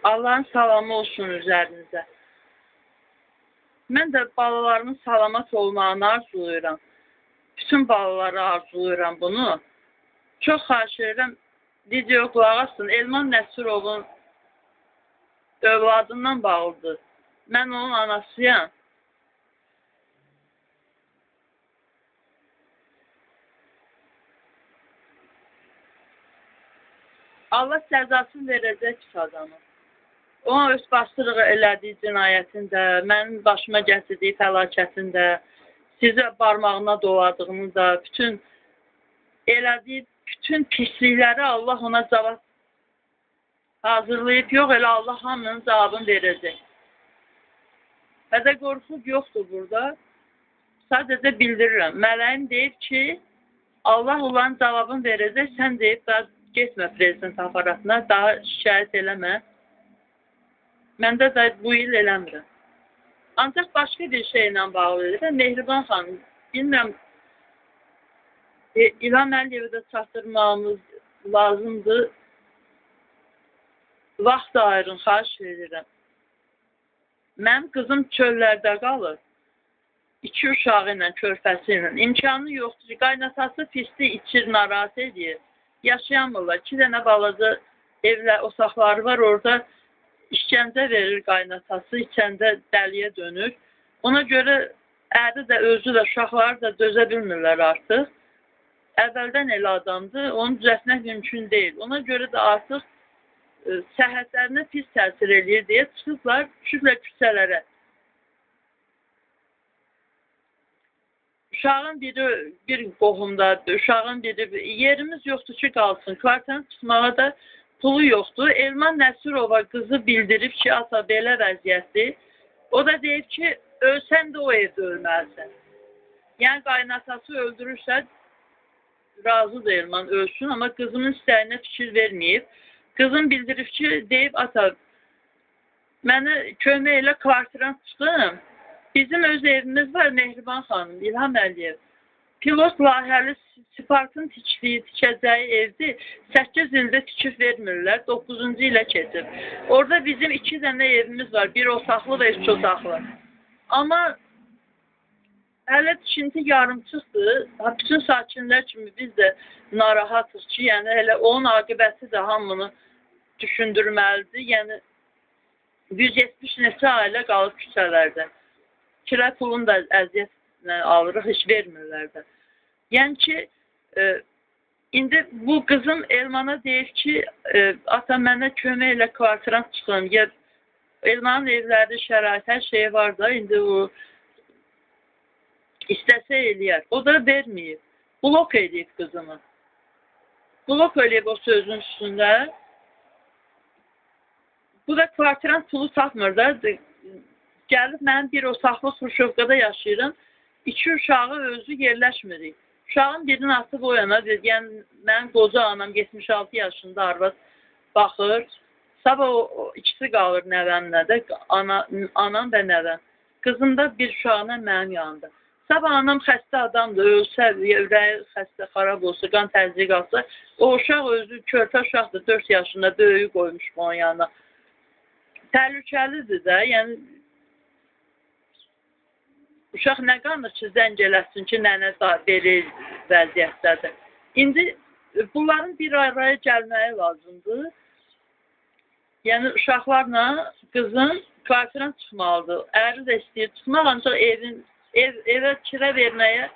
Allahın salamı olsun üzərinizə. Mən də balalarımın salamat olmağını arzulayıram. Bütün balalara arzulayıram bunu. Çox xahiş edirəm, video qulaq asın. Elman Nəsirovun övladından bağlıdır. Mən onun anasıyam. Allah cəzasını verəcək pis adamı. Ona öz bastırığı elədiyi cinayətin də, mənim başıma gətirdiyi fəlakətin də, sizə barmağına doladığını da, bütün elədiyi bütün pislikləri Allah ona cavab hazırlayıb, yox elə Allah hamının cavabını verəcək. Hədə qorxu yoxdur burada. Sadəcə bildirirəm. Mələyim deyib ki, Allah onların cavabını verəcək, sən deyib daha getmə prezident aparatına, daha şikayət eləmə. Məndə də bu il eləmirəm. Ancaq başqa bir şeylə bağlı edirəm. Mehriban xanım, bilmirəm, İlham Əliyevə də çatdırmağımız lazımdır. Vaxt ayırın, xahiş edirəm. Mənim qızım çöllərdə qalır. İki uşağı ilə, körpəsi ilə. İmkanı yoxdur. Qaynatası pislik içir, narahat edir. Yaşayamırlar. 2 dənə balaca evlər, otaqları var. Orada işgəncə verir qaynatası, içəndə dəliyə dönür. Ona görə əri də, özü də, uşaqları da dözə bilmirlər artıq. Əvvəldən elə adamdır, onu düzəltmək mümkün deyil. Ona görə də artıq səhhətlərinə pis təsir eləyir deyə çıxıblar, düşüblər küçələrə. Uşağın biri bir qohumdadır, uşağın biri yerimiz yoxdur ki, qalsın. Kvartanı çıxmağa da pulu yoxdur. Elman Nəsirova qızı bildirib ki, ata belə vəziyyətdir. O da deyib ki, ölsən də o evdə ölməlisən. Yəni qaynatası öldürürsə, razıdır Elman ölsün, amma qızımın istəyinə fikir verməyib. Qızım bildirib ki, deyib ata, mənə kömək elə kvartirant çıxım. Bizim öz evimiz var, Mehriban xanım, İlham Əliyev. Pilot layihəli Sparkın tikəcəyi evdir. 8 ildə tikib vermirlər, 9-cu ilə keçib. Orada bizim 2 dənə evimiz var, bir otaqlı və 3 otaqlı. Amma hələ tikinti yarımçıqdır. Bütün sakinlər kimi biz də narahatıq ki, yəni elə onun aqibəti də hamını düşündürməlidir. Yəni 170 neçə ailə qalıb küçələrdə. Kirə pulunu da əziyyətlə alırıq, heç vermirlər də. Yəni ki, indi bu qızım Elmana deyir ki, ata mənə kömək elə kvartirant çıxın. Ya, Elmanın evləri, şərait, hər şeyi var da, indi o istəsə eləyər. O da verməyib. Blok eləyib qızımı. Blok eləyib o sözün üstündə. Bu da kvartirant pulu tapmır da. Gəlib mənim bir otaqlı Xruşovkada yaşayıram. 2 uşağı özü yerləşmirik. Uşağın birini atıb o yana. Yəni, mənim qoca anam 76 yaşında arvad baxır. Sabah o ikisi qalır nəvəmlə də, anam və nəvəm. Qızım da bir uşağına mənim yanında. Sabah anam xəstə adamdır, ölsə, ürəyi xəstə, xarab olsa, qan təzyiqi qalsa, o uşaq özü körpə uşaqdır, 4 yaşında böyüyü qoymuş onun yanına. Təhlükəlidir də, yəni uşaq nə qanır ki, zəng eləsin ki, nənə belə vəziyyətdədir. İndi bunların bir araya gəlməyi lazımdır. Yəni uşaqlarla qızın kvartirant çıxmalıdır. Əri də istəyir çıxmaq, ancaq evə kirə verməyə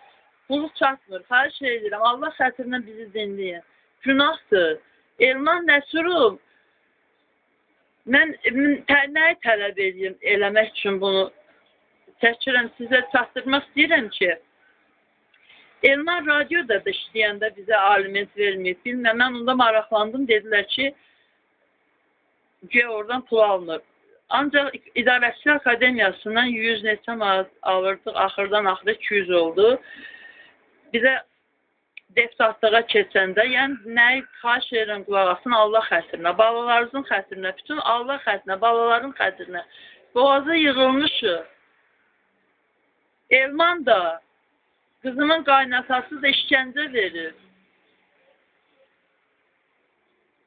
pulu çatmır. Xahiş edirəm, Allah xətrinə bizi dinləyin. Günahdır. Elman Nəsirov, mən nəyi tələb edirəm eləmək üçün bunu çəkirəm, sizə çatdırmaq istəyirəm ki, Elman radioda da işləyəndə bizə aliment verməyib. Bilməm, mən onda maraqlandım, dedilər ki, güya oradan pul alınır. Ancaq İdarəçilər Akademiyasından 100 neçə manat alırdıq, axırdan axıra 200 oldu. Bizə deputatlığa keçəndə, yəni nəyi xahiş edirəm qulaq asın Allah xətrinə, balalarınızın xətrinə, bütün Allah xətrinə, balaların xətrinə. Boğaza yığılmışıq. Elman da, qızımın qaynatası da işgəncə verir.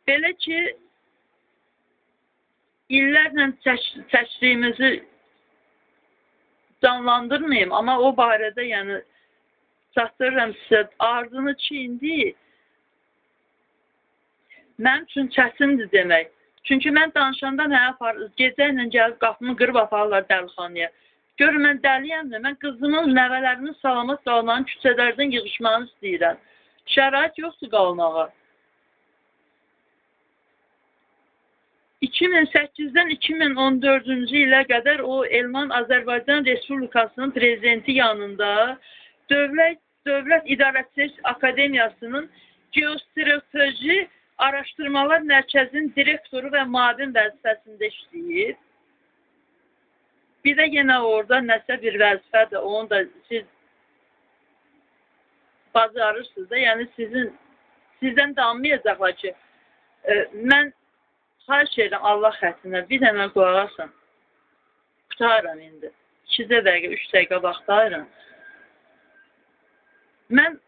Belə ki, İllərlə çəkdiyimizi canlandırmayım, amma o barədə yəni çatdırıram sizə. Ardını ki, indi mənim üçün çətindir demək. Çünki mən danışanda mənə aparır, gecə ilə gəlib qapımı qırıb aparırlar dəlixanaya. Görün, mən dəliyəmdir. Mən qızımın, nəvələrinin salamat qalmağını, küçələrdən yığışmağını istəyirəm. Şərait yoxdur qalmağa. 2008-dən 2014-cü ilə qədər o Elman Azərbaycan Respublikasının prezidenti yanında Dövlət İdarəçilik Akademiyasının Geostrateji Araşdırmalar Mərkəzinin direktoru və müavin vəzifəsində işləyib. Bir də yenə orada nəsə bir vəzifədir, onu da siz bacarırsınız da, yəni sizdən danmayacaqlar ki, mən xahiş edirəm Allah xətrinə, bir dənə qulaq asın. Qurtarıram indi. 2 dəqiqə, 3 dəqiqə vaxt ayırın. Mən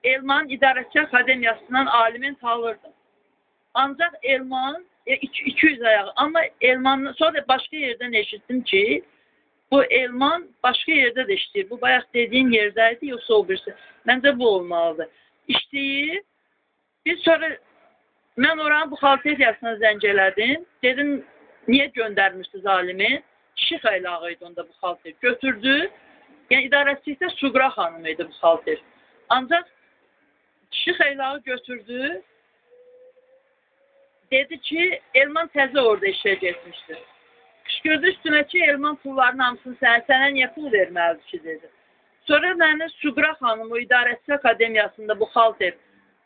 Elman İdarəçi Akademiyasından aliment alırdım. Ancaq Elman 200 ayağı. Amma Elman, sonra başqa yerdən eşitdim ki, bu Elman başqa yerdə də işləyir. Bu bayaq dediyim yerdə idi, yoxsa o birisi. Məncə bu olmalıdır. İşləyir. Bir sonra mən oranın buxalteriyasına zəng elədim. Dedim, niyə göndərmişsiniz alimi? Kişi xəylağı idi onda buxalter. Götürdü. Yəni idarəçilikdə Suqra xanım idi buxalter. Ancaq kişi xəylağı götürdü. Dedi ki, Elman təzə orada işə getmişdi. Qışqırdı üstünə ki, Elman pullarının hamısını sənə niyə pul verməlidir ki, dedi. Sonra məni Suqra xanım, o İdarəçi Akademiyasında buxalter,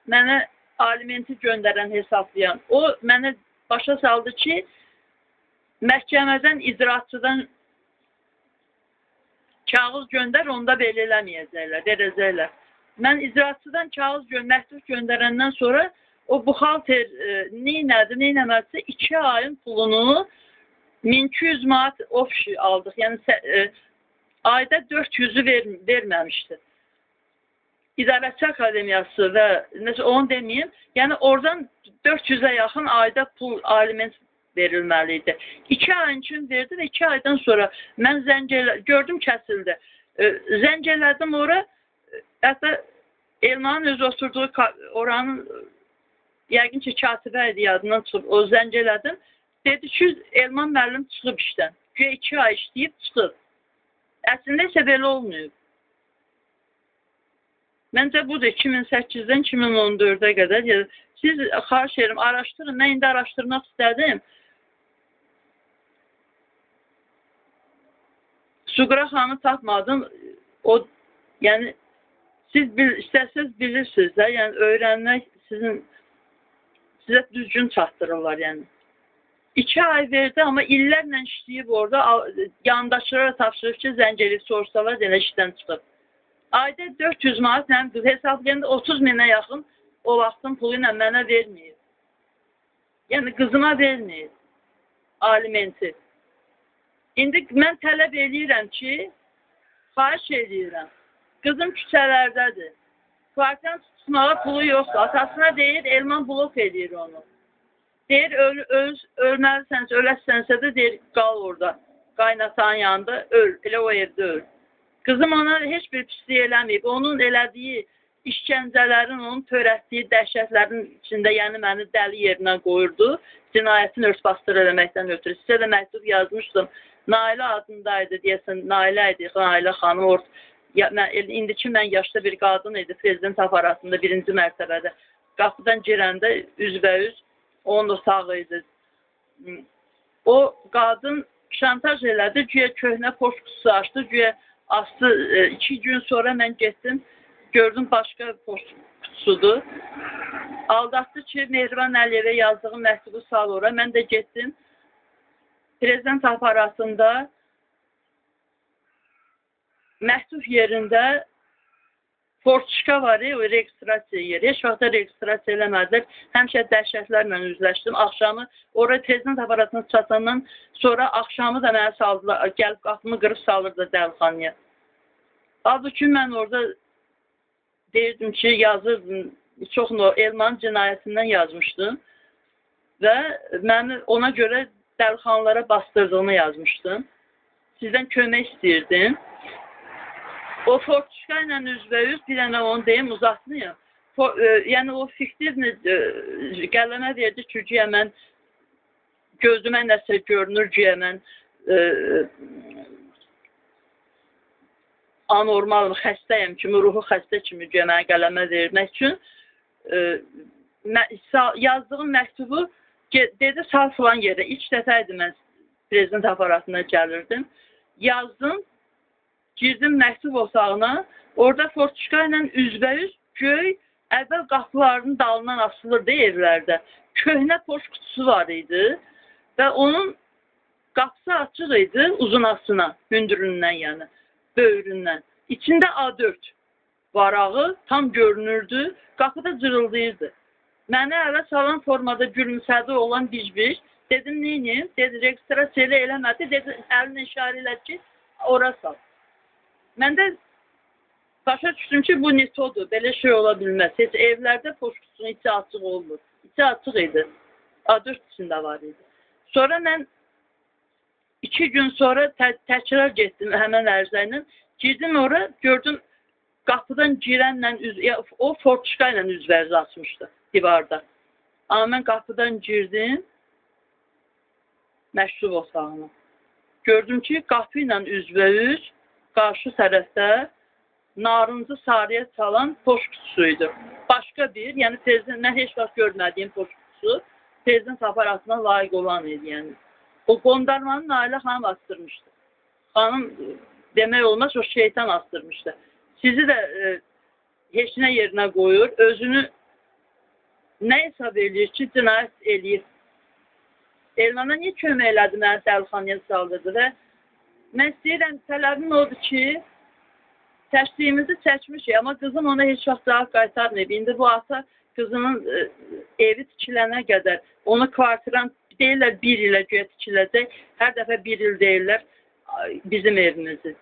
mənə alimenti göndərən, hesaplayan, o mənə başa saldı ki, məhkəmədən, icraatçıdan kağız göndər, onda belə eləməyəcəklər, verəcəklər. Mən icraatçıdan kağız məktub göndərəndən sonra o buxalter neynədi, neynəmədisə 2 ayın pulunu 1200 manat ofşi aldıq. Yəni ayda 400-ü verməmişdi. İdarəçi Akademiyası və nəsə onu deməyim, yəni oradan 400-ə yaxın ayda pul, aliment verilməli idi. 2 ayın üçün verdi və 2 aydan sonra mən gördüm kəsildi. Zəng elədim ora, hətta Elmanın özü oturduğu oranın yəqin ki, katibə idi, yadından çıxıb, o zəng elədim. Dedi ki, Elman müəllim çıxıb işdən. Güya 2 ay işləyib çıxıb. Əslində isə belə olmayıb. Məncə budur, 2008-dən 2014-ə qədər. Yəni, siz xahiş edirəm, araşdırın. Mən indi araşdırmaq istədim. Suqra xanımı tapmadım. O, yəni, siz istəsəz bilirsiniz də, yəni öyrənmək sizə düzgün çatdırırlar, yəni. 2 ay verdi, amma illərlə işləyib orada, yandaşlara tapşırıb ki, zəng eləyib sorsalar, elə işdən çıxıb. Ayda 400 manat, yəni hesablayanda 30 minə yaxın o vaxtın pulu ilə mənə verməyib. Yəni qızıma verməyib alimenti. İndi mən tələb eləyirəm ki, xahiş eləyirəm. Qızım küçələrdədir. Kvartiran tutmağa pulu yoxdur. Atasına deyir, Elman blok eləyir onu. Deyir, ölməlisənsə, öləsənsə də deyir, qal orada. Qaynatanın yanında öl, elə o evdə öl. Qızım ona heç bir pislik eləməyib. Onun elədiyi işgəncələrin, onun törətdiyi dəhşətlərin içində, yəni məni dəli yerinə qoyurdu. Cinayətin örtbasdır eləməkdən ötürü. Sizə də məktub yazmışdım. Nailə adındaydı, deyəsən, Nailə idi, Nailə xanım. İndiki mən yaşda bir qadın idi, prezident aparatında birinci mərtəbədə. Qapıdan girəndə üzbəüz onun otağı idi. O qadın şantaj elədi, güya köhnə poçt qutusu açdı, güya astı. 2 gün sonra mən getdim, gördüm başqa poçt qutusudur. Aldatdı ki, Mehriban Əliyevə yazdığım məktubu sal ora. Mən də getdim. Prezident aparatında məktub yerində Fortuşka var, o registrasiya yeri. Heç vaxt da registrasiya eləmədilər. Həmişə dəhşətlərlə üzləşdim. Axşamı oraya prezident aparatına çatandan sonra axşamı da mənə saldılar, gəlib qapımı qırıb salırdı dəlixanaya. Halbuki mən orada deyirdim ki, yazırdım, çox Elmanın cinayətindən yazmışdım və məni ona görə dəlixanalara bastırdığını yazmışdım. Sizdən kömək istəyirdim. O Fortuşka ilə üzbəüz, bir dənə onu deyim, uzatmayım. Yəni o fiktivni qələmə verdi ki, güya mən gözümə nəsə görünür, güya mən anormalım, xəstəyəm kimi, ruhu xəstə kimi güya mənə qələmə vermək üçün yazdığım məktubu dedi sal filan yerə. İlk dəfə idi mən prezident aparatına gəlirdim. Yazdım, girdim məktub otağına. Orada Fortuşka ilə üzbəüz göy, əvvəl qapılarının dalından asılırdı evlərdə. Köhnə poçt qutusu var idi və onun qapısı açıq idi uzunasına, hündüründən yəni, böyründən. İçində A4 varağı tam görünürdü, qapıda cırıldayırdı. Mənə ələ salan formada gülümsədi olan bic-bic. Dedim, neyniyim? Dedi, registrasiya elə eləmədi. Dedi, əlinə işarə elədi ki, ora sal. Mən də başa düşdüm ki, bu netodur, belə şey ola bilməz. Heç evlərdə poçt qutusunun içi açıq olmur. İçi açıq idi. A4 içində var idi. Sonra mən 2 gün sonra təkrar getdim həmən ərizə ilə. Girdim ora, gördüm qapıdan girənlə, o Fortuşka ilə üzbəüz açmışdı divarda. Amma mən qapıdan girdim məktub otağına. Gördüm ki, qapı ilə üzbəüz qarşı tərəfdə narıncı sarıya çalan poçt qutusu idi. Başqa bir, yəni prezident, mən heç vaxt görmədiyim poçt qutusu prezident aparatına layiq olan idi yəni. O qondarmanı Nailə xanım astırmışdı. Xanım demək olmaz, o şeytan astırmışdı. Sizi də heç nə yerinə qoyur, özünü nə hesab eləyir ki, cinayət eləyir. Elmana niyə kömək elədi, məni dəlixanaya saldırdı və mən istəyirəm, tələbim odur ki, çəkdiyimizi çəkmişik, amma qızım ona heç vaxt cavab qaytarmayıb. İndi bu ata qızının evi tikilənə qədər onu kvartiran deyirlər bir ilə göyə tikiləcək, hər dəfə bir il deyirlər bizim evimizi.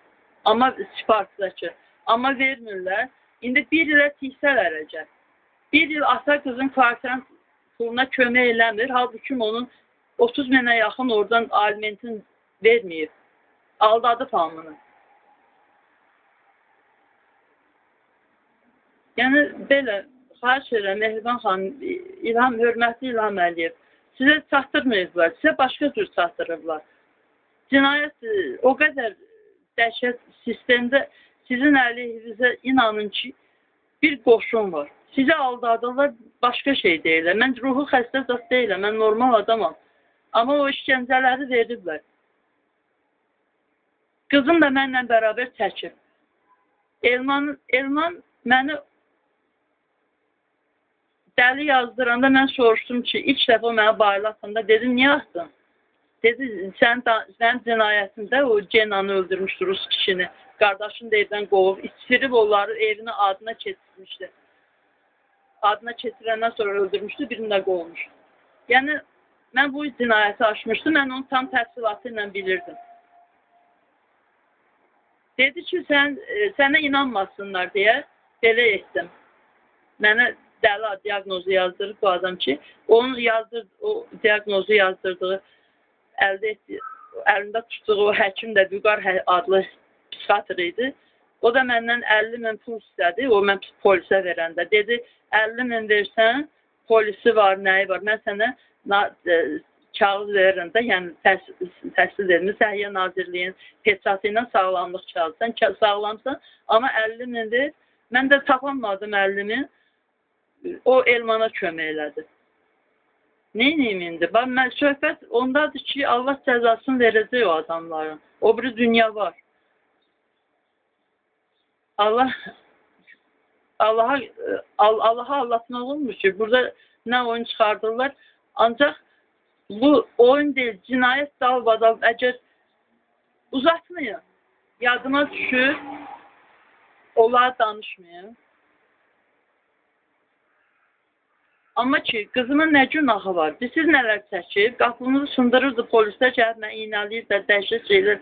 Amma sifarişdəki, amma vermirlər. İndi bir ilə tiksə verəcək. Bir il ata qızın kvartiran puluna kömək eləmir, halbuki onun 30 minə yaxın oradan alimentin verməyib. Aldadıb hamını. Yəni belə, xahiş edirəm, Mehriban xanım, İlham, hörmətli İlham Əliyev, sizə çatdırmayıblar, sizə başqa cür çatdırıblar. Cinayət o qədər dəhşət sistemdə sizin əleyhinizə inanın ki, bir qoşun var. Sizi aldadırlar, başqa şey deyirlər. Mən ruhu xəstə zat deyiləm, mən normal adamam. Amma o işgəncələri veriblər. Qızım da mənlə bərabər çəkib. Elman məni dəli yazdıranda mən soruşdum ki, ilk dəfə o mənə bayıla atanda dedim, niyə atdın? Dedi, sənin cinayətində o Genanı öldürmüşdü, rus kişini. Qardaşını da evdən qovub, içirib onları evini adına keçirmişdi. Adına keçirəndən sonra öldürmüşdü, birini də qovmuşdu. Yəni, mən bu cinayəti aşmışdım, mən onun tam təfsilatı ilə bilirdim. Dedi ki, sənə inanmasınlar deyə belə etdim. Mənə dəli diaqnozu yazdırıb bu adam ki, onun o diaqnozu yazdırdığı, əldə etdiyi, əlində tutduğu o həkim də Vüqar adlı psixiatr idi. O da məndən 50 min pul istədi, o mən polisə verəndə. Dedi, 50 min versən, polisi var, nəyi var, mən sənə kağız verirəm də, yəni təhsil verir, Səhiyyə Nazirliyinin peçatı ilə sağlamlıq kağızı. Sən sağlamsan, amma 50 min ver. Mən də tapanmadım 50 min. O Elmana kömək elədi. Neyniyim indi? Bax, mən söhbət ondadır ki, Allah cəzasını verəcək o adamların. O biri dünya var. Allaha aldatmaq olmur ki, burada nə oyun çıxardırlar. Ancaq bu oyun deyil, cinayət dalbadal, əgər uzatmayın, yadıma düşür, onlara danışmayın. Amma ki, qızımın nə günahı var? Siz nələr çəkib, qapımızı sındırırdı, polislər gəlib mənə iynəliyirlər, dəhşət şeylər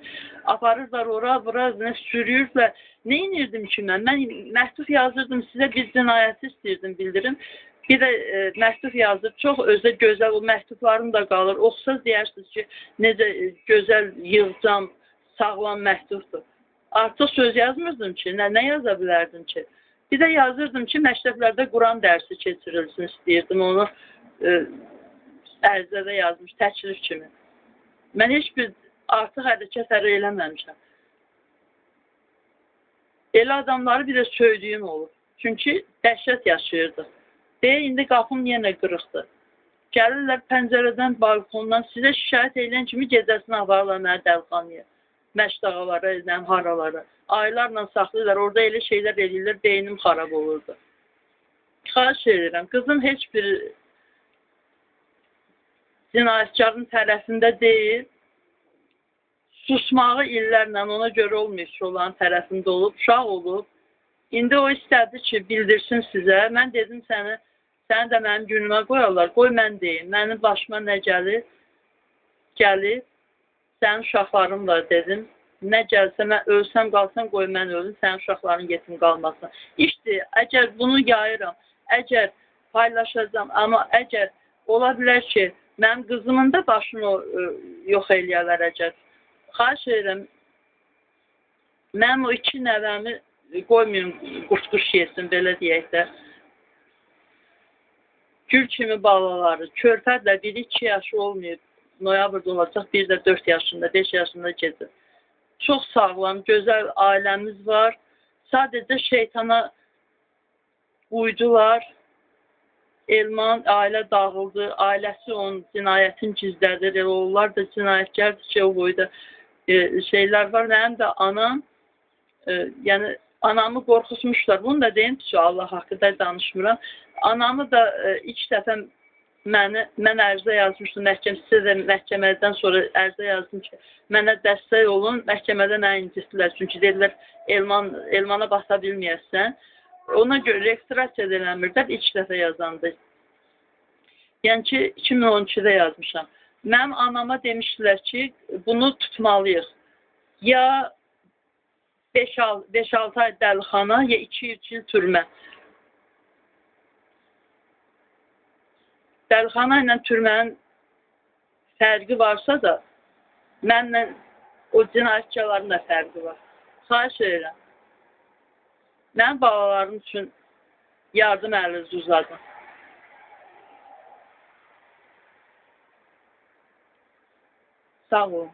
aparırlar ora, bura, nə sürüyürlər. Nə inirdim ki mən? Mən məktub yazırdım sizə, bir cinayəti istəyirdim, bildirim. Bir də məktub yazıb, çox özə gözəl, o məktublarım da qalır. Oxusaz deyərsiniz ki, necə gözəl, yığcam, sağlam məktubdur. Artıq söz yazmırdım ki, nə yaza bilərdim ki? Bir də yazırdım ki, məktəblərdə Quran dərsi keçirilsin istəyirdim. Onu ərizədə yazmış, təklif kimi. Mən heç bir artıq hərəkət ərə eləməmişəm. Elə adamları bir də söydüyüm olub. Çünki dəhşət yaşayırdıq. Deyə, indi qapım yenə qırıqdır. Gəlirlər pəncərədən, balkondan, sizə şikayət eləyən kimi gecəsini aparırlar mənə dəlxanaya, məşdağalara, nəm haralara. Aylarla saxlayırlar, orada elə şeylər eləyirlər, beynim xarab olurdu. Xahiş edirəm, qızım heç bir cinayətkarın tərəfində deyil, susmağı illərlə ona görə olmayıb ki, onların tərəfində olub, uşaq olub. İndi o istədi ki, bildirsin sizə. Mən dedim səni də mənim günümə qoyarlar, qoy mən deyim. Mənim başıma nə gəlir? Gəlir. Sənin uşaqların var dedim. Nə gəlsə, mən ölsəm, qalsam, qoy mən ölüm, sənin uşaqların yetim qalmasın. İşdir, əgər bunu yayıram, əgər paylaşacağam, amma əgər ola bilər ki, mənim qızımın da başını yox eləyərlər əgər. Xahiş edirəm, mənim o iki nəvəmi qoymayın, qurt-quş yesin, belə deyək də. Gül kimi balaları, körpədirlər, biri 2 yaşı olmayıb, noyabrda olacaq, bir də 4 yaşında, 5 yaşında gedir. Çox sağlam, gözəl ailəmiz var. Sadəcə şeytana uydular. Elman, ailə dağıldı, ailəsi onun cinayətini gizlədir. Elə onlar da cinayətkardır ki, o boyda şeylər var. Mənim də anam, yəni anamı qorxutmuşlar. Bunu da deyim ki, Allah haqqında danışmıram. Anamı da ilk dəfə mən ərizə yazmışdım. Sizə də məhkəmədən sonra ərizə yazdım ki, mənə dəstək olun. Məhkəmədə məni incitdilər. Çünki dedilər, Elmana basa bilməyəsən. Ona görə registrasiya da eləmirdilər, ilk dəfə yazandı. Yəni ki, 2012-də yazmışam. Mənim anama demişdilər ki, bunu tutmalıyıq. Ya 5-6 ay dəlixana, ya 2-3 il türmə. Dəlixana ilə türmənin fərqi varsa da, mənlə o cinayətkarların da fərqi var. Xahiş edirəm. Mənim balalarım üçün yardım əlinizi uzadın. Sağ olun.